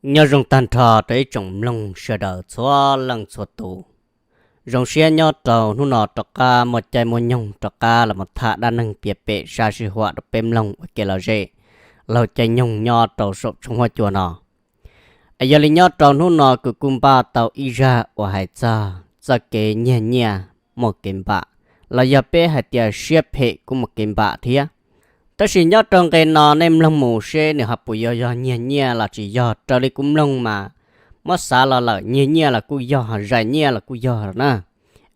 Nyob zoo tag nrho rau ib tsoom mloog sawv daws txhua leej txhua tus. Zoo siab nyob rau hnub no rov qab muaj caij muaj nyoog rov qab los tham dab neeg piav pem sab sij huam rau peb mloog ua kev lom zem laug caij nyoog nyob rau saum tshooj huab cua no. Yog li nyob rau hnub no kuv kuj npaj tau ib zaj uas hais txog txoj kev nyiag nyiaj muaj kev npam, los yog peb hais tias siab phem kuj muaj kev npam thiab. Tab sis nyob rau nqe no nej mloog mus seb nws ho puas yog yog nyiag nyiaj los tsis yog. Raws li kuv mloog mas muab xav los lawm nyiag nyiaj los kuj yog, ho zais nyiaj los kuj yog na.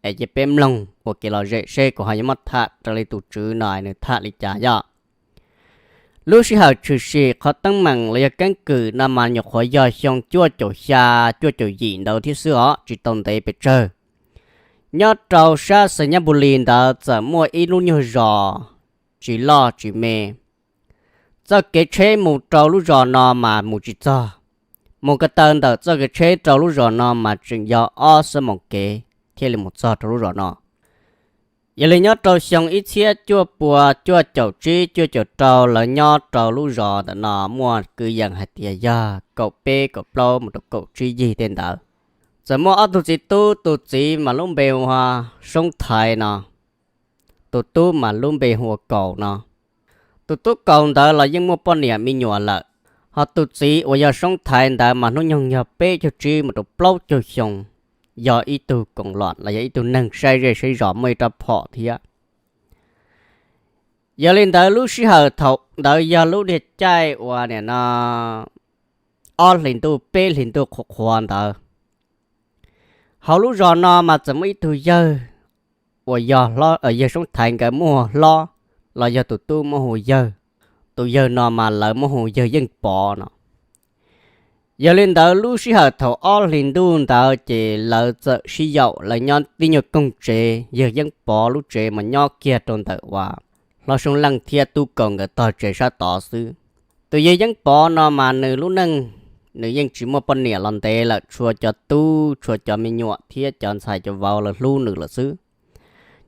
Es cia peb mloog ua kev lom zem seb kuv ho yuav muab tham raws li tus tswv no nws tham li cas yog. Lub sij hawm tshwm sim qhov teeb meem los yog keeb kwm no mas nyuam qhuav yog xyoo cuaj caum xya, cuaj caum yim ntawd thiab xwb os, tsis tau ntev pes tsawg. Nyob rau sab Xais Nyab Npu Lis ntawd txawm muaj ib lub nyuag zos tsis loj tsis me. Txoj kev tsheb mus rau lub zos no mas mus tsis txog. Mus ko taw ntawm txoj kev tsheb rau lub zos no mas tseem yog ob xuab moos kev thiaj li mus txog rau lub zos no. Yog li nyob rau xyoo ib txhiab cuaj pua cuaj caum tsib cuaj caum rau lawv nyob rau lub zos ntawm no muaj kwv yees hais tias yog kaum peb kaum plaub mus rau kaum tsib yig tej ntawd. Txawm muaj ob tug txiv tub, tus txiv mas lub npe hu ua Soob Thaiv no, tus tub mas lub npe hu ua Kaus no. Tus tub Kaus ntawd los yeej muaj poj niam me nyuam lawm, ho tus txiv uas yog Soob Thaiv ntawd mas hnub nyoog yog peb caug tsib mus rau plaub caug xyoo, yog ib tug koom los los yog ib tug neeg saib zej saib zos muaj ib rab phom thiab. Yog li ntawd lub sij hawm thaum ntawd yog lub niag caij uas nim no ob hlis ntuj peb hlis ntuj qhuav qhuav ntawd. Hauv lub zos no mas txawm muaj ib tug yawg uas yog hlob, yawg Soob Thaiv nkawd muaj hlob los yog tus tub muaj hu Yawg. Tus yawg no mas lawv muaj hu Yawg Yeej Pov no. Yog li ntawd lub sij hawm thaum ob hlis ntuj ntawd ces lawv txawm sib yaum lawv nyob tib nyuag koog tsev, Yawg Yeej Pov lub tsev mas nyob kiag rau ntawm uas Hlob Soob Leej thiab Tub Kaus nkawd tog tsev sab tod xwb. Tus Yawg Yeej Pov no mas nws lub neej nws yeej tsis muaj poj niam los ntev lawm, tshuav cov tub tshuav cov me nyuam thiab cov ntxhais cov vauv lawv hlub nws lawm xwb.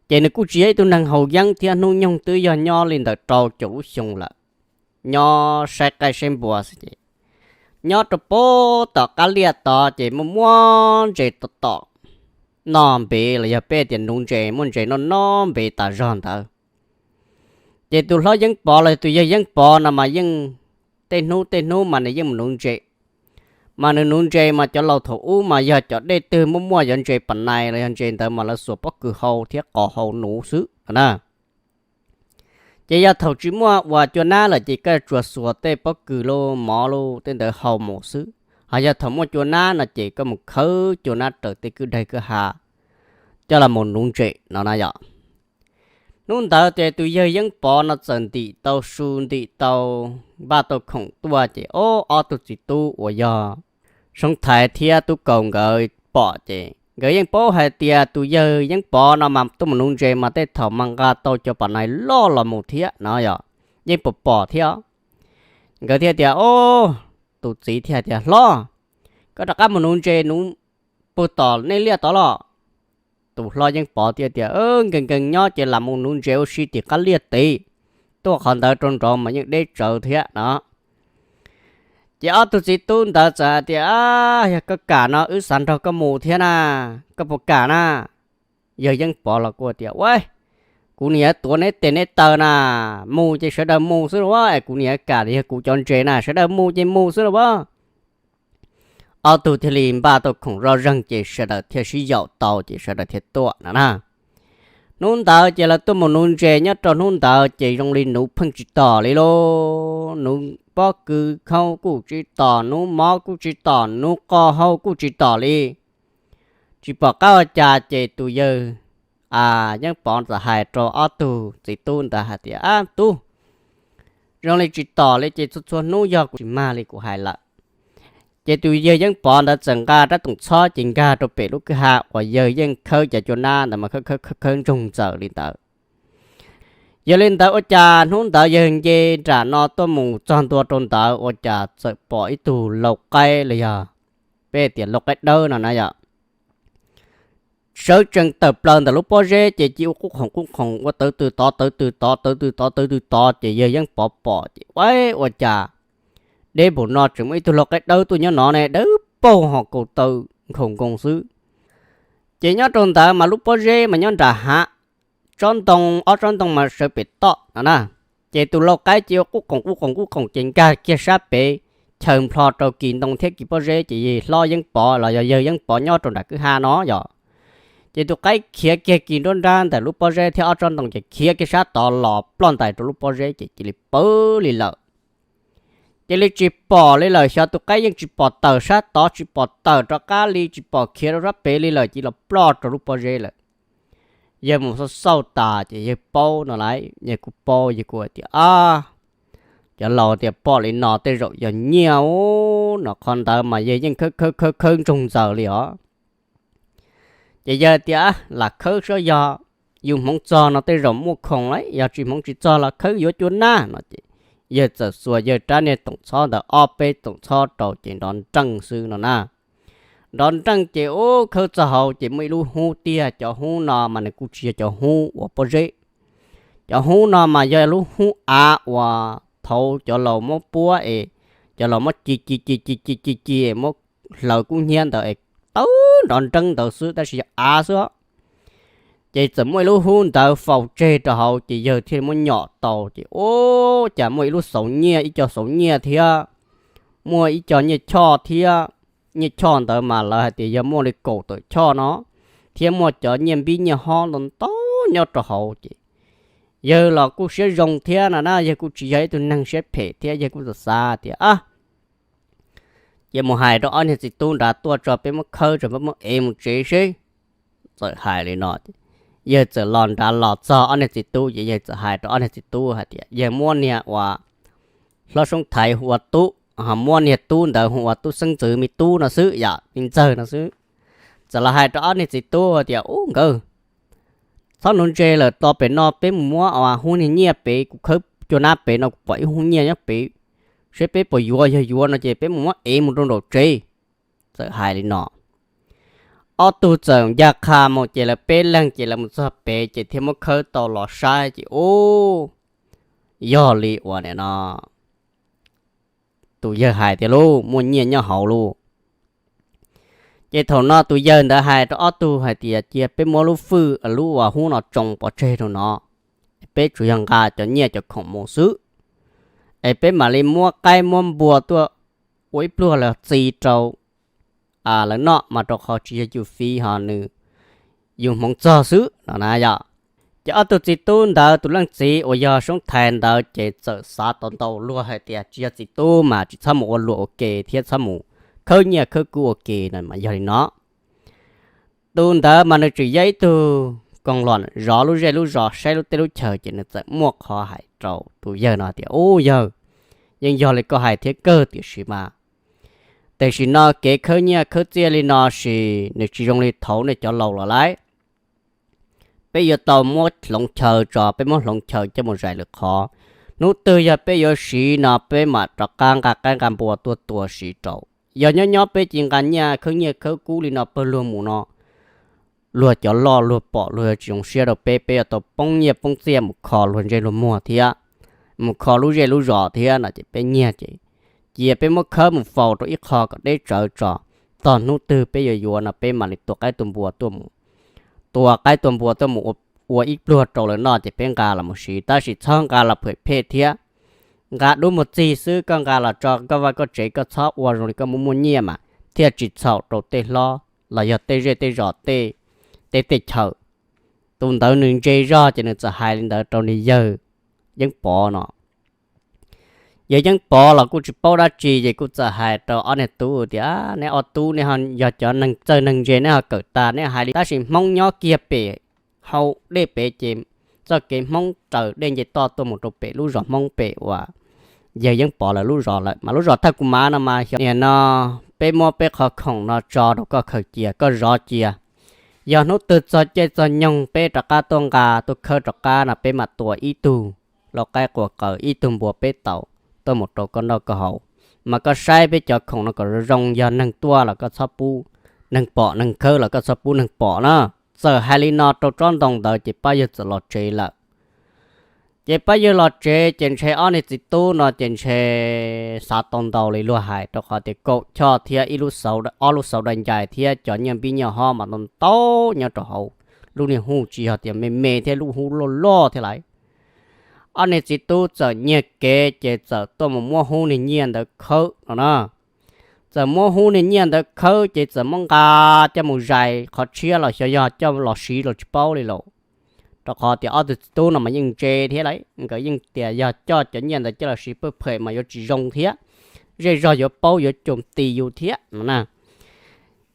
Ces nws kuj tsis yog ib tug neeg haus yeeb thiab, hnub nyoog twb yog nyob li ntawm rau caum lub xyoo lawm, nyob saib qaib saib npua xwb ces nyob rau pem tom qab liaj tod ces muaj muaj ntses tom tom noj npev los yog peb tias nuv ntses, muaj ntses noj noj npev tas zog ntawd. Ces tus Hlob Yeeb Pov los tus Yawg Yeeb Pov no mas yeej tej hnub tej hnub mas nws yeej mus nuv ntses. Mas nws nuv ntses mas cov laus thaum ub mas yog cov dej twg muaj muaj cov ntses pas nais los yog ntses ntawd mas lawv xuas pob kws hau thiab qos hau nuv xwb na. Ces yog thaum tsis muaj uas cua nab lawm ces koj tsuas xuas tej pob kws lub mov lub tej ntawd hau mus xwb. Ho yog thaum muaj cua nab no ces koj mus khawb cua nab raws tej kwj daig kwj ha coj los mus nuv ntses no na yom. Hnub ntawd ces tus Yawg Yeeb Pov no txawm ntim tau su ntim tau npaj tau khoom tuaj ces ob tug txiv tub uas yog Soob Thaiv thiab Tub Kaus nkawd pom ces nkawd yeej paub hais tias tus Yawg Yeeb Pov no mas tuaj mus nuv ntses mas tej thaum mas nqa tau cov pas nais loj los mus thiab no yom, yeej pom pom thiab. Nkawd thiaj tias, o, tus txiv thiaj tias, Hlob, koj rov qab mus nuv ntses nuv puag tom nej liaj tod los? Tus Hlob Yeeb Pov thiaj tias, Nkees nkees nyob ces lam mus nuv ntses ua si tim qab liaj tid, tuaj qhov ntawd rau nraud mas yeej deb tsawv thiab no. Ces ob tug txiv tub ntawd txawm hais tias, Yog koj kam no wb xav nrog koj mus thiab na, koj puas kam na? Yawg Yeeb Pov los kuj tias, Ua, kuv niam tuav neb tes neb taw na, mus ces sawv daws mus xwb los as, kuv niam kam yog kuv cov ntses na, sawv daws mus ces mus xwb los as. Ob tug thiaj li npaj tau khoom zoj zeeg ces sawv daws thiaj sib yaum tau ces sawv daws thiaj tuaj no na. Hnub ntawd ces lawv tuaj mus nuv ntses, nyob rau hnub ntawd ces zoo li nuv pheej tsis tom li lauj, nuv pob kws hau kuj tsis tom, nuv mov kuj tsis tom, nuv qos hau kuj tsis tom li. Tsis pom qab ua cas ces tus Yawg Yeeb Pov txawm hais rau ob tug txiv tub ntawd hais tias, Ab tub, zoo li tsis tom li ces txhua txhua hnub yog kuv tsis mag li kuv hais lawm. Ces tus Yawg Yeeb Pov ntawd txawm nqa rab toom txhob ces nkag rau pem lub kwj ha uas Yawg yeej khawb cov cua nab ntawd mas khawb khawb khawb ntsoog ntxaws li ntawd. Yog li ntawd ua cas hnub ntawd yawg nce nram no tuaj mus txog ntua rau ntawd ua cas txawm pom ib tug lau qaib los yog peb tias lau qaib dawb no na yom, sawv tsees tawm plaws ntawm lub pob zeb ces cia ua qub qhoom qub qhoom ua tawv tw tod tawv tw tod tawv tw tod tawv tw tod ces Yawg Yeeb Pov pom ces, Ua, ua cas deb npaum no tseem muaj ib tug lau qaib dawb tuaj nyob no ne, dawb paug ho kaus taw nkhaus nkoos xwb. Ces nyob rau ntawd mas lub pob zeb mas nyob nram hav, tsob ntoo, ob tsob ntoo mas sawv pem toj no na. Ces tus lau qaib ces ua qub qoom qub qoom qub qoom ces nkag kiag sab pem, chaws nplho rau kis ntoo thiab kis pob zeb ces yawg hlob Yeeb Pov los yog yawg Yeeb Pov nyob rau nram kwj ha no yog. Ces tus qaib khiav kiag kis nruab nrab ntawm lub pob zeb thiab ob tsob ntoo ces khiav kiag sab tod los ploj ntais rau lub pob zeb ces cia li pawv li lawm. Cia li tsis pom li lawm, xyov tus qaib yeej tsis pom tawm sab tod, tsis pom tawm rov qab li, tsis pom khiav rau sab pem li lawm, cia li los ploj rau lub pob zeb lawm. Yawg mus xauj xauj tas ces yawg paub no lauj, yawg kuj paub, yawg kuj hais tias, a, cov laus tias pom li no tej zaum yog nyiaj ub no, qhov ntawd mas yawg yeej khawb khawb khawb khawb ntsoog ntxaws li os. Ces yawg tias, lam khawb saib yog yus hmoov txog no tej zaum muaj khoom lauj, yog tsis hmoov tsis txog los khawb yuav cua nab no ces yawg txawm xuas yawg rab niag toom txhob ntawd ob peb toom txhob rau ces nrov nreej xwb no na. Nrov nreej ces ub khawb txog hauv ces muaj ib lub hub tiag, cov hub no mas nws kuj tsis yog cov hub uas pob zeb. Cov hub no mas yog lub hub av uas thaud cov laus muab puab es cov laus muab ci ci ci ci ci ci ci muab hlaws kub hnyiab ntawd es tawb nrov nreeb ntawd xwb tab sis yog av xwb. Ces txawm muaj ib lub hub ntawd faus tseg rau hauv ces yawg thiaj muab nyom tau ces ub cas muaj ib lub xauv nyiaj, ib co xauv nyiaj thiab muaj ib co nyiaj choj thiab. Nyiaj choj ntawd mas lawv hais tias yog muaj li kaum tawm choj no, thiab muaj cov nyiaj npib nyiaj hob ntau ntau nyob rau hauv ces yawg los kuj siab zoo thiab no na, yawg kuj tsis yog ib tug neeg siab phem thiab, yawg kuj xav xav tias, a, ces mus hais rau ob niag txiv tub nrad tuaj tso peb muab khawb tso peb muab ev mus tsev seb. Txawm hais li no, yawg txawm los nrad los txog ob niag txiv tub ces yawg txawm hais rau ob niag txiv tub hais tias yawg muab niag uas hlob Soob Thaiv hu ua tub, ho muab niag tub ntawd hu ua tub xeeb ntxwv me tub no xwb yom, me ntxawg no xwb. Txawm los hais rau ob niag txiv tub tias, ub nkawd, txhob nuv ntse lawm, tos pem no peb mus muab hub niag nyiaj pem, kuv khawb cua nab pem no kuv pom ib hub nyiaj nyob pem, seb peb puas yuav, yog yuav no ces peb mus muab ev mus rau nraum tsev. Txawm hais li no, ob tug txawm ncaj qha mus ces lawv peb leeg ces lawv mus txog pem ces thiaj muab khawb tau los saib ces ub, yog li uas nim no tus yawg hais tias lauj, muaj nyiaj nyob hauv lauj. Ces thaum no tus yawg ntawd hais rau ob tug hais tias cia peb muab lub fwj, lub uas hub no tsoo pov tseg rau no, peb tsuas yog nqa cov nyiaj cov khoom mus xwb, es peb mam li muab qaib muab npua tuaj ua ib pluag los txi rau lawv noj mas, rau qhov tsis yog yus fiv ho nws yus hmoov txog xwb no na yom. Ces ob tug txiv tub ntawd tus leej txiv uas yog Soob Thaiv ntawd ces txawm xav tau ntau luag hais tias tsis yog txiv tub mas tsis txhob mus ua luam ua ke thiab txhob mus khawb nyiaj khawb kub ua ke no mas yog li no. Tus ntawd mas nws tseem yog ib tug koos luam zov lub zej lub zos saib lub teb lub chaws ces nws txawm muaj qhov hais rau tus yawg no tias, ub yawg, yeej yog li koj hais thiab kawg, tiam sis mas tam sim no kev khawb nyiaj khawb txiaj li no ces nws tsis zoo li thaud nej cov laus los lauj. Peb yuav tau muab hloov chaw tso, peb muab hloov chaw coj mus zais lwm qhov. Hnub twg yog peb yuav siv no peb mam rov qab nqa qaib nqa npua tuaj tua siv rau. Yog nyob nyob peb cia li nqa nyiaj khawb nyiaj khawb kub li no pawg lug mus no, luag cov loj luag pom luag yuav tsis zoo siab rau peb, peb yuav tau poob nyiaj poob txiaj mus kho luag ntsej luag muag thiab, mus kho lub zej lub zos thiab no ces peb nyiag ces cia peb muab khawb mus faus rau ib qho kom deb tsawv tso. Txog hnub twg peb yuav yuav no peb mam li tua qaib tua npua tuaj mus, tua qaib tua npua tuaj mus ua ib pluag rau lawv noj ces peb nqa los mus siv, tab sis txhob nqa los phem phem thiab. Nqa dub mus txig xwb, koj nqa los tso koj vaj koj tsev, koj txhob ua zoo li koj muaj muaj nyiaj mas thiaj tsis txhaum rau tej hlob los yog tej zej tej zos tej teb tej chaw. Tus ntawd nws ntse zog ces nws txawm hais li ntawd rau nws yawg Yeeb Pov no. Yawg Yeeb Pov los kuj tsis paub dab tsi ces kuj txawm hais rau ob niag tub tias, neb ob tub, neb yog cov neeg txawj neeg ntse, neb ho kawm tas neb hais li, tab sis Hmoob nyob kiag pem hau dej pem ces txoj kev Hmoob raws dej nce toj tuaj mus rau pem lub zos Hmoob pem uas yawg Yeeb Pov lawv lub zos lawm, mas lub zos Thaj Kuv Mav no mas xyov niam no peb muab peb qhov khoom no tso rau koj khaws cia, koj zov cia. Yog hnub twg txog caij txog nyoog peb rov qab tuaj nqa tuaj khawb rov qab no peb mam tua ib tug lau qaib quas qaws ib tug npua peb taus tuaj mus rau koj noj koj haus. Mas koj saib peb cov khoom no kom zoo zoo, yog neeg tuaj los koj txhob pub, neeg pom neeg khawb los koj txhob pub neeg pom na. Txawm hais li no rau tsob ntoo ntawd ces pab yawg txawm los tsev lawm. Ces pab yawg los tsev ces ntshe ob niag txiv tub no ces ntshe xav tau ntau li luag hais, rau qhov tias kaum choj thiab ib lub xauv, ob lub xauv dai ncais thiab cov nyiaj npib nyiaj hob mas ntau ntau nyob rau hauv lub niag hub, tsis yog tias me me thiab, lub hub loj loj thiab lawm. Ob niag txiv tub txawm nyiag kev ces txawm tuaj mus muab hub niag nyiaj ntawd khawb no na. Txawm muab hub niag nyiaj ntawd khawb ces txawm muab nqa coj mus zais qhov tshiab los xyov yog coj los siv los tsis paub li lauj. Rau qhov tias ob tug txiv tub no mas yeej ntse thiab lawm, nkawd yeej tias yog coj cov nyiaj ntawd coj los siv pawg phem mas yuav tsis zoo thiab, zej zog yuav paub yuav coj tis yus thiab no na.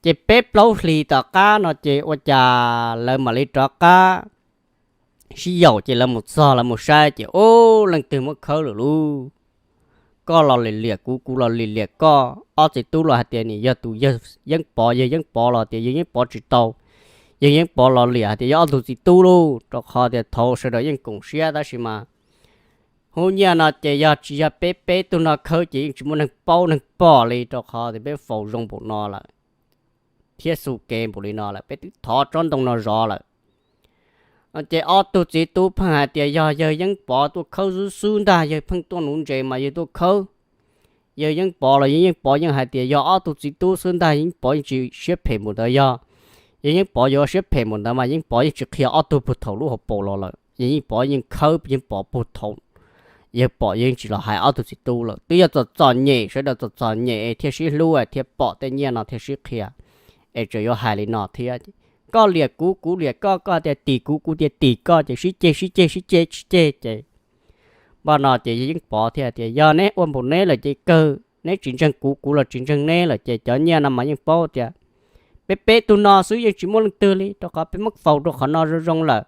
Ces peb plaub hlis tom qab no ces ua cas lawv mam li rov qab sib yaum, ces lawv mus txog lawv mus saib ces ub, leej twg muab khawb lawm lauj. Koj los lim liam kuv, kuv los lim liam koj. Ob txiv tub los hais tias nim yog tus yawg Yeeb Pov, yawg Yeeb Pov los tias yawg Yeeb Pov tsis tau, yawg Yeeb Pov los liam hais tias yog ob tug txiv tub lauj. Rau qhov tias thaum sawv daws yeej koom siab tab sis mas hub nyiaj no ces yog tsis yog peb peb tug no khawb ces yeej tsis muaj neeg paub neeg pom li, rau qhov tias peb faus zoo npaum no lawm thiab xu kev npaum li no lawm, peb twb thov tsob ntoo no zov lawm. Ces ob tug txiv tub pheej hais tias yog yawg Yeeb Pov tuaj khawb xwb xwb ntag, yawg pheej tuaj nuv ntses mas yawg tuaj khawb. Yawg Yeeb Pov los yawg Yeeb Pov yeej hais tias yog ob tug txiv tub xwb ntag, Yeeb Pov yeej tsis siab phem npaum ntawd, yog yawg Yeeb Pov yuav siab phem npaum ntawd mas Yeeb Pov yeej tsis qhia ob tug puag thaum lub hauv paus los lawm, yawg Yeeb Pov yeej khawb, Yeeb Pov puag thaum yawg pom yawg yeej tsis los hais ob tug txiv tub lawm. Twb yog txom txom nyem, sawv daws txom txom nyem es thiaj sib hlub thiaj pom tej nyiaj no thiaj sib qhia, es tseem yuav hais li no thiab. Koj liam kuv, kuv liam koj, koj tias tim kuv, kuv tias tim koj, ces sib ceg sib ceg sib ceg sib ceg ces npaj no ces yawg Yeeb Pov thiaj tias yog neb ua npaum neb lawm ces kawg, neb tsis ntseeg kuv, kuv los tsis ntseeg neb lawm ces cov nyiaj no mas yeej paub tias peb peb tug no xwb, yeej tsis muaj leej twg li, rau qhov peb muab faus rau qhov no zoo zoo lawm.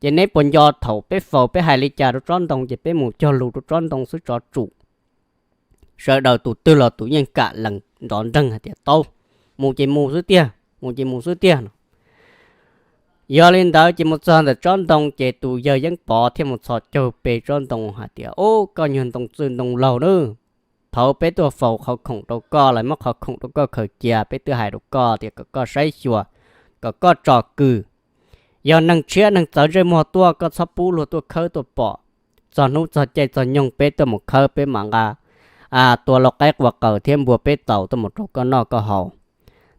Ces neb puas nco thaum peb faus peb hais li cas rau tsob ntoo, ces peb mus cog lus rau tsob ntoo xwb tso tsum. Sawv daws tus twg los tus yeej kam lees nrov nreeg hais tias tau, mus ces mus xwb tiag, mus ces mus xwb tiag no. Yog li ntawd ces mus txog ntawm tsob ntoo ces tus yawg Yeeb Pov thiaj mus txhos caug pes tsob ntoo hais tias, Ub, koj nyuag ntoo txwj ntoo laug nawb, thaum peb tuaj faus qhov khoom rau koj los muab qhov khoom rau koj khaws cia, peb twb hais rau koj tias kom koj saib xyuas, kom koj tsom kwm. Yog neeg tshiab neeg txawv ntsej muag tuaj koj txhob pub luag tuaj khawb tuaj pom. Txog hnub txog caij txog nyoog peb tuaj mus khawb peb mam nqa tua lau qaib qua qaws thiab npua peb taus tuaj mus rau koj noj koj haus.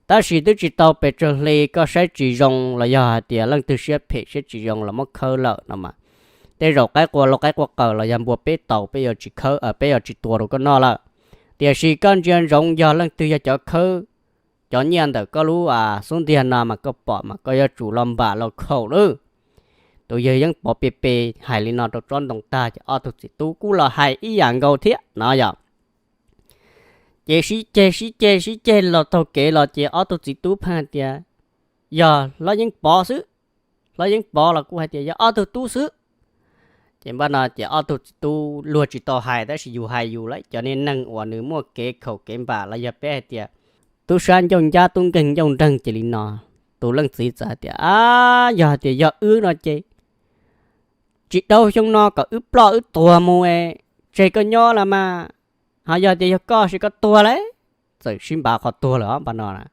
Tab sis twb tsis tau pes tsawg hli koj saib tsis zoo los yog hais tias leej twg siab phem siab tsis zoo los muab khawb lawm no mas, tej zaum qaib qua lau qaib qua qaws los yog npua peb taus peb yuav tsis khawb, peb yuav tsis tua rau koj noj lawm. Tiam sis koj ntsia ntsoov yog leej twg yog cov khawb cov nyiaj ntawm koj lub xub ntiag no mas koj pom mas koj yuav tsum los npam los khaum lawm. Tus yawg Yeeb Pov pe pe hais li no rau tsob ntoo tag ces ob tug txiv tub kuj los hais ib yam nkaus thiab no yom. Ces sib ceg sib ceg sib ceg los taug kev los ces ob tug txiv tub pheej tias, Yog hlob Yeeb Pov xwb. Hlob Yeeb Pov los kuj hais tias yog ob tug tub xwb. Ces npaj no ces ob tug txiv tub luag tsis tau hais tab sis yus hais yus lawm, cov niag neeg uas nws muaj kev khaum kev npam los yog peb hais tias tub sab ncauj ncab tub nkeeg ncauj nreeg ces li no. Tus leej txiv txawm hais tias, A, yog hais tias yog wb no ces tsis dhau xyoo no kom wb ploj wb tuag mus es tseg koj nyob los mas, ho yog tias yog koj ces koj tuag lauj. Txawm sib npav qhov tuag lawm os npaj no.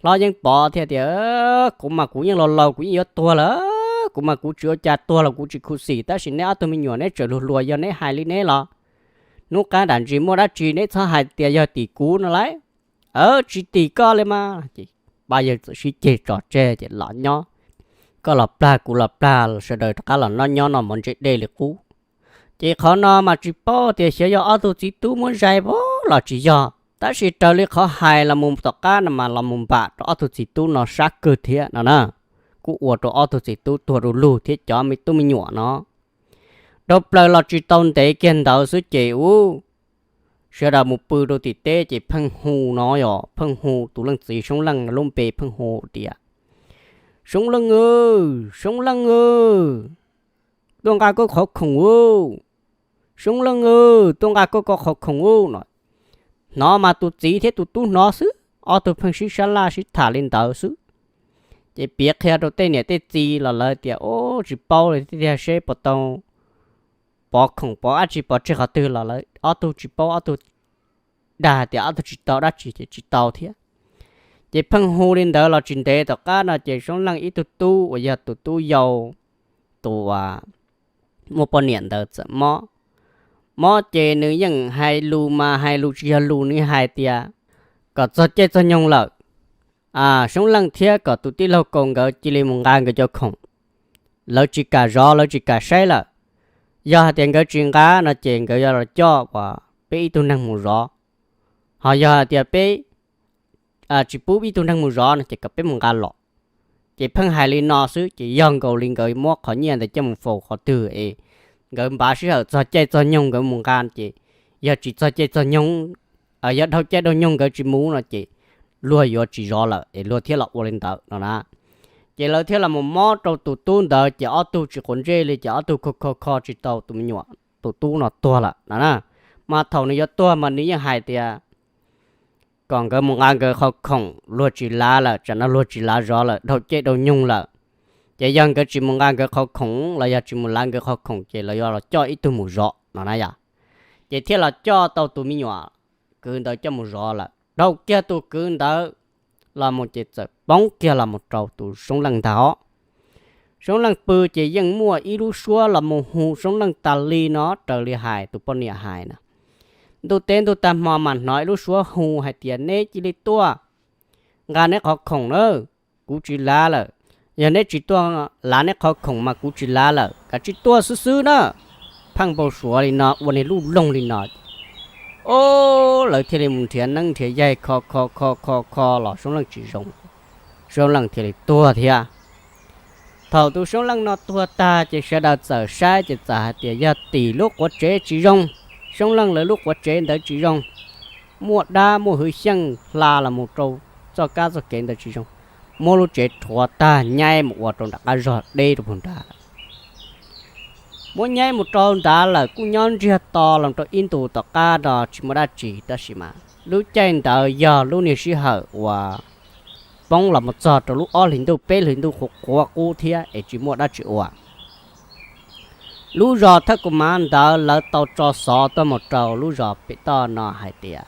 Hlob Yeeb Pov thiaj tias, Kuv mas kuv yeej laus laus kuv yeej yuav tuag lawm, kuv mas kuv tsis ua cas, tuag los kuv tsis khuv xim, tab sis neb ob tug me nyuam neb tseem luag hluas, yog neb hais li neb los hnub qab nram ntsis muaj dab tsi neb txhob hais tias yog tim kuv no lauj. Tsis tim koj li mas. Ces pab yawg txawm sib ceg tso tseg ces los nyob, koj los plag kuv los plag, sawv daws rov qab los nyob noj mov ntse dej li qub. Ces qhov no mas tsis paub tias xyov yog ob tug txiv tub muab zais pov los tsis yog, tab sis raws li qhov hais los mus tom qab no mas los mus npam rau ob tug txiv tub no sab kawg thiab no na. Kuj ua rau ob tug txiv tub tuag du lug thiab cov me tub me nyuam no. Dhau plaws los tsis tau ntev kiag ntawd xwb ces ub, sawv daws mus pw rau tim teb ces pheej hu no yog pheej hu tus leej txiv Soob Leej lub npe pheej hu tias, Soob Leej, Soob Leej, tuaj nqa koj qhov khoom, Soob Leej, tuaj nqa koj qhov khoom no. Hnov mas tus txiv thiab tus tub hnov xwb, ob tug pheej sib sab laj sib tham li ntawd xwb. Ces piav qhia rau tej niam tej txiv los lawv tias, Ub, tsis paub li tiag, seb puas tau pov khoom pov dab tsi pov tseg qhov twg los lawv ob tug tsis paub, ob tug dag tias ob tug tsis tau dab tsi ces tsis tau thiab. Ces pheej hu li ntawd los tsis ntev tom qab no ces Soob Leej ib tug tub uas yog tus tub yau, tus muaj poj niam ntawd txawm mob. Mob ces nws yeej hais lus mas hais lus tsis yog lus, nws hais tias kom txog caij txog nyoog lawm, Soob Leej thiab kom tus tij laug Kaus nkawd cia li mus nqa nkawd cov khoom, lawv tsis kam zov lawv tsis kam saib lawm. Yog hais tias nkawd tsis nqa no ces nkawd yuav los coj uas peb ib tug neeg mus zov, ho yog hais tias peb tsis pub ib tug neeg mus zov no ces kom peb mus nqa los. Ces pheej hais li no xwb ces yog nkaus li nkawd muab qhov nyiaj ntawd coj mus faus qhov twg es nkawd npav sij hawm txog caij txog nyoog nkawd mus nqa ces yog tsis txog caij txog nyoog, yog dhau caij dhau nyoog nkawd tsis mus no ces luag yuav tsis zov lawm es luag thiaj los ua li ntawd no na. Ces lawv thiaj los mus mob rau tus tub ntawd ces ob tug tsis quav ntsej li ces ob tug kho kho kho tsis tau tus me nyuam, tus tub no tuag lawm no na. Mas thaum nws yuav tuag mas nws yeej hais tias kom nkawd mus nqa nkawd qhov khoom, luag tsis lav lawm, tsam no luag tsis lav zov lawm, dhau caij dhau nyoog lawm. Ces yog nkawd tsis mus nqa nkawd qhov khoom los yog tsis mus lav nkawd qhov khoom ces lawv yuav los coj ib tug mus zov no na yom. Ces thiaj los coj tau tus me nyuam kwv ntawd coj mus zov lawm. Dhau kiag tus kwv ntawd los mus ces txawm poob kiag los mus rau tus Soob Leej ntag os. Soob Leej pw ces yeej muaj ib lub suab los mus hu Soob Leej tas li no raws li hais tus poj niam hais na. Ntuj teb ntuj tag hmo mas hnov ib lub suab hu hais tias neb cia li tuaj nqa neb qhov khoom na, kuv tsis lav lawm. Yog neb tsis tuaj lav neb qhov khoom mas kuv tsis lav lawm, kav tsij tuaj xwb xwb na. Pheej npau suav li no ua niag lub loog li no. Ob, lawv thiaj li mus nrhiav neeb nrhiav yaig kho kho kho kho kho los Soob Leej tsis zoo. Soob Leej thiaj li tuag thiab. Thaum tus Soob Leej no tuag tag ces sawv daws txawm saib ces txawm hais tias yog tim lub quav tsev tsis zoo, Soob Leej lawv lub quav tsev ntawd tsis zoo, muaj dab muaj hwv xyeej hla los mus rau txoj kab txoj kev ntawd tsis zoo, muab lub tsev rhuav tag nyaib mus ua rau nram qab zog deb rau puag nrad lawm. Muab nyaib mus rau nrad lawm kuj nyob ntsiag to los rau ib ntus tom qab no tsis muaj dab tsi tab sis mas lub caij ntawd yog lub niag sij hawm uas poob los mus txog rau lub ob hlis ntuj peb hlis ntuj qhuav qhuav qub thiab es tsis muaj dab tsi ua. Lub zos Thawj Kaus Mav ntawd lawv tau tso xov tuaj mus rau lub zos pem toj no hais tias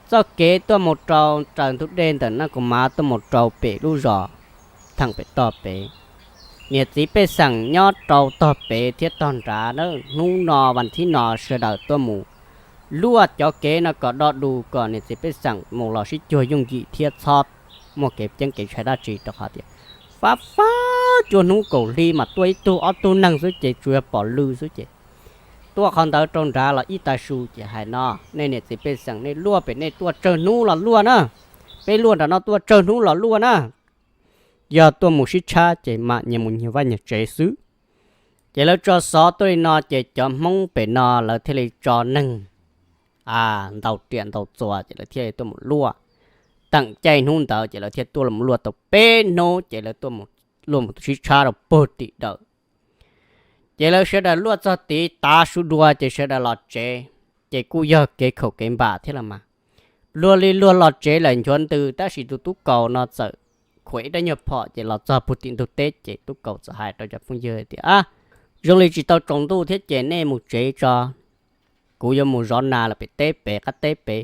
txoj kev tuaj mus rau raws ntug dej ntawm Naj Kaus Mav tuaj mus rau pem lub zos theem pem toj pem, niam txiv pej xeem nyob rau tog pem thiab tog nrad na, hnub no vas thib no sawv daws tuaj mus luaj cov kev no kom do dus kom niam txiv pej xeem mus los sib cuag yooj yim thiab txhob muaj kev ceeb kev ntshai dab tsi rau qhov tias fab fab cuaj hnub kaum hli mas tuaj ib tug ob tug neeg xwb ces tsuas yog pom lw xwb ces tuaj qhov ntawd rau nrad los ib tag su ces hais no, nej niam txiv pej xeem nej luaj pem nej tuaj tsawg hnub los luaj na, peb luaj nram no tuaj tsawg hnub los luaj na. Yog tuaj mus sib tshab ces mam nyias mus nyias vaj nyias tsev xwb. Ces lawv tso xov tuaj li no ces cov Hmoob pem no lawv thiaj li tso neeg ntaus riam ntaus txuas ces lawv thiaj li tuaj mus luaj. Teem caij hnub ntawd ces lawv thiaj tuaj mus luaj tau peb hnub ces lawv tuaj mus luaj mus sib tshab rau puag tim dawm. Ces lawv sawv daws luaj txog tid tav su dua ces sawv daws los tsev, ces kuj yog kev khaum kev npam thiab los mas. Luag li luag los tsev lawm nchuav ntws tab sis tus tub Kaus no txawm khuam ib rab nyuag phom ces los txog puag tim ntug teb ces tub Kaus txawm hais rau cov phooj ywg tias, zoo li tsis tau tsaus ntuj thiab ces nej mus tsev tso, kuv yuav mus zov nas lawm pem teb pem qab teb pem.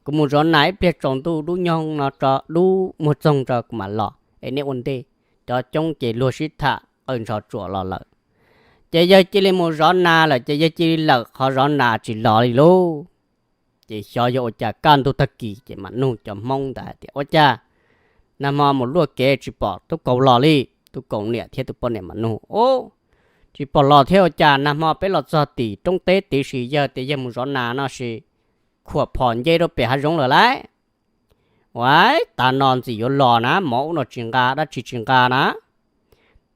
Kuv mus zov nas ib pliag tsaus ntuj dub nyoog no tso, dub muag txoog tso kuv mam los es nej ua ntej. Cov coob ces luag sib tham qw ntsho tsuam los lawm. Ces yawg cia li mus zov nas lawm ces yawg cia li lawm qhov zov nas tsis los li lauj. Ces xyov yog ua cas kaj ntug tag kis ces mam nug cov Hmoob ntawd hais tias, ua cas nag hmo mus luaj kev tsis pom tub Kaus los li? Tub Kaus niam thiab tus poj niam mam nug, tsis pom los thiab, ua cas nag hmo peb los txog tim roob teb tiv si yawg tias yawg mus zov nas no sis khuam phom nce rau pem hav zoov lawm lauj. Ua, tas no ntxim yuav los na, mov ub no tsis nqa dab tsi tsis nqa na.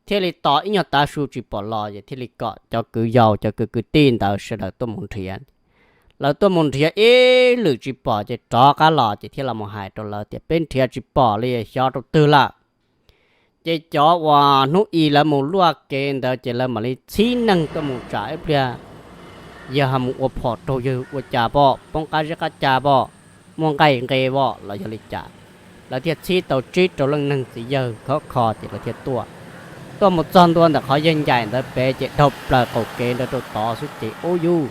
Thiaj li tos ib nyuag tav su tsis pom los ces thiaj li kom cov kwv yau cov kwv kwv tij ntawd sawv daws tuaj mus nrhiav. Lawv tuaj mus nrhiav ib lwm tsis pom ces rov qab los ces thiaj los mus hais rau lawv tias peb nrhiav tsis pom li, xyov rau twg lawm. Ces cov uas hnub i lawv mus luaj kev ntawd ces lawv mam li txhib neeg tuaj mus tsam ib pliag yawg ho mus ua phom raug yawg ua cas pom, poob qab zeb qab ca pom, muaj nqaij nqe pom los yog li cas. Lawv thiaj txhib tau tsib rau leej neeg txiv yawg khov kho ces lawv thiaj tuaj. Tuaj mus txog ntua ntawm qhov yawg ncaim ntawd pem ces dhau plaws qaum kev ntawd rau tod xwb ces ub yuj,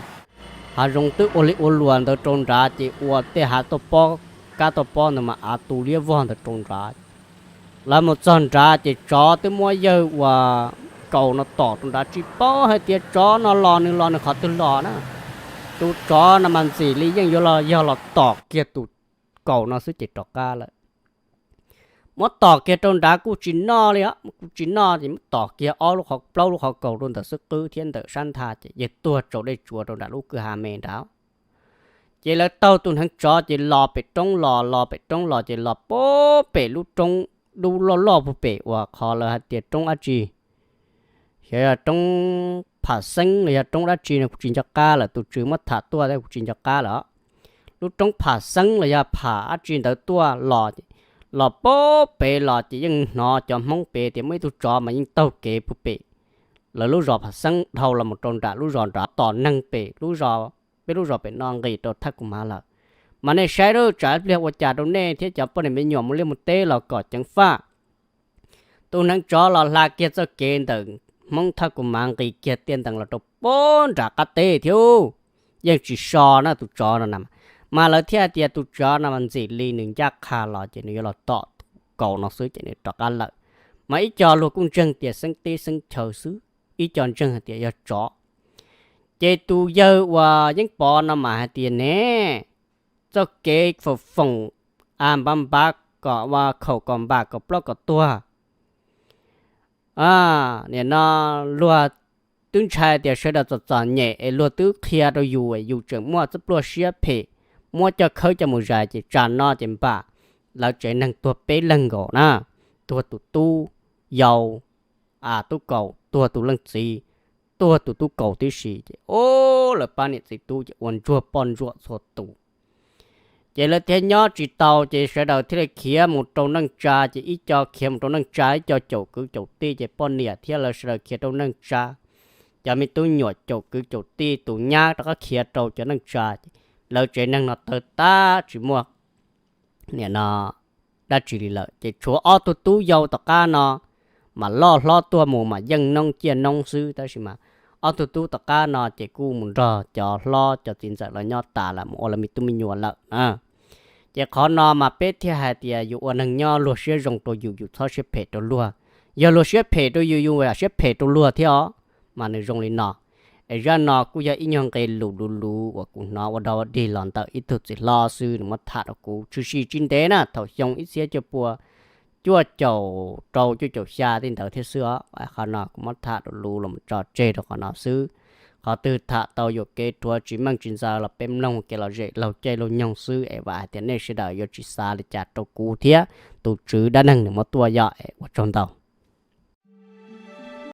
hav zoov twb ua li ua luas ntawd rau nrad ces ua tej hav tuaj pob, kab tuaj pob ntawd mas av tu liab vog ntawd rau nrad. Lawv mus txog nrad ces tsov twb muab yawg uas kaus no tom rau nrad, tsis paub hais tias tsov no los nws los nws qhov twg los na. Tus tsov no mas ntxim li yeej yuav los yog los tom kiag tus kaus no xwb ces rov qab lawm. Muab tom kiag rau nrad kuj tsis noj li, kuj tsis noj ces muab tom kiag ob lub qhov, plaub lub qhov kaus rau ntawm xub qwb thiab ntawm sab nthab ces yawg tuag tsau dej tsuav rau nram lub kwj ha me nrad. Ces lawv taug tus hneev tsov ces los pem roob los, los pem roob los ces los pem lub roob, lub loj loj puag pem uas qhov lawv hais tias roob dab tsi, xyov yog roob Pham Xeeb los yog roob dab tsi no kuv tsis nco qab lawm, tus tswv muab tham tuaj thiab kuv tsis nco qab lawm. Lub roob Pham Xeeb los yog Pham dab tsi ntawd tuaj los, los pem los ces yeej hnov cov Hmoob pem tias muaj ib tug tsov mas yeej taug kev puag pem lawv lub zos Pham Xeeb dhau los mus rau nram lub zos nrad tom neeg pem lub zos, peb lub zos pem no nqis rau Thaj Kus Mav lawm. Mas nej saib lub tsam ib pliag ua cas rau nej thiab cov poj niam me nyuam mus liaj mus teb los kom ceev faj. Tus hneev tsov los hla kiag txoj kev ntawm Hmoob Thaj Kus Mav nqis kiag tiaj ntees los rau pem nram qab teb thiab, yeej tsis so na tus tsov no na. Mas lawv thiaj tias tus tsov no mas ntxim li nws ncaj qha los ces nws yuav los tom kaus no xwb ces nws rov qab lawm. Mas ib co luag kuj ntseeg tias xeeb teb xeeb chaw xwb, ib co ntseeg hais tias yog tsov. Ces tus yawg uas Yeeb Pov no mas hais tias ne, txoj kev foom foom a npav npav kom ua khaum kom npam kom ploj kom tuag. Nim no luag twb ntshai tias sawv daws txom txom nyem es luag twb qhia rau yus, yus tseem muaj txoj pluaj siab phem, muab coj khawb coj mus zais ces tsam no ces npam lawv tsev neeg tuag peb leeg nkaus na, tuag tus tub yau, a tub kaus, tuag tus leej txiv, tuag tus tub kaus tib si ces o, lawv pab niam txiv tub ces ua ntsuag poj ntsuam txhua tus. Ces lawv thiaj nyob tsis tau ces sawv daws thiaj li khiav mus rau neej tsa, ces ib co khiav mus rau neej tsa, ib co caum kwv caum tij, ces poj niam thiab lawv sawv daws khiav rau neej tsa. Cov me tub nyuam caum kwv caum tij, tus nyab rov qab khiav rau cov neej tsa, lawv tsev neeg no tawg tag tsis muaj nim no dab tsi li lawm. Ces tshuav ob tug tub yau tom qab no mas loj hlob tuaj mus mas yeej noob ciaj noob xwb, tab sis mas ob tug tub tom qab no ces kuj mus nrog cov hlob cov txiv ntxawm los nyob tas lawm, mus ua lawv me tub me nyuam lawm na. Ces qhov no mas peb thiaj hais tias yus ua neeg nyob luag siab zoo rau yus, yus txhob siab phem rau luag. Yog luag siab phem rau yus, yus yam siab phem rau luag thiab os. Mas nws zoo li no. Es zaj no kuj yog ib nyuag nqe lus luv luv uas kuv hnov ua dog ua dig los ntawm ib tug txiv hlob xwb, nws muab tham rau kuv tshwm sim tsis ntev na, thaum xyoo ib txhiab cuaj pua cuaj caum rau cuaj caum xya tej ntawd thiab xwb os. Qhov no kuv muab tham rau luv los tso tseg rau qhov no xwb. Qhov twg tham tau yuam kev rhuav tsis meej tsis ntxaws los peb mloog kev lom zem laug caij laug nyoog xwb, es vam hais tias nej sawv daws yuav tsis xav li cas rau kuv thiab tus tswv dab neeg nws muab tuaj yog es ua tsaug ntau.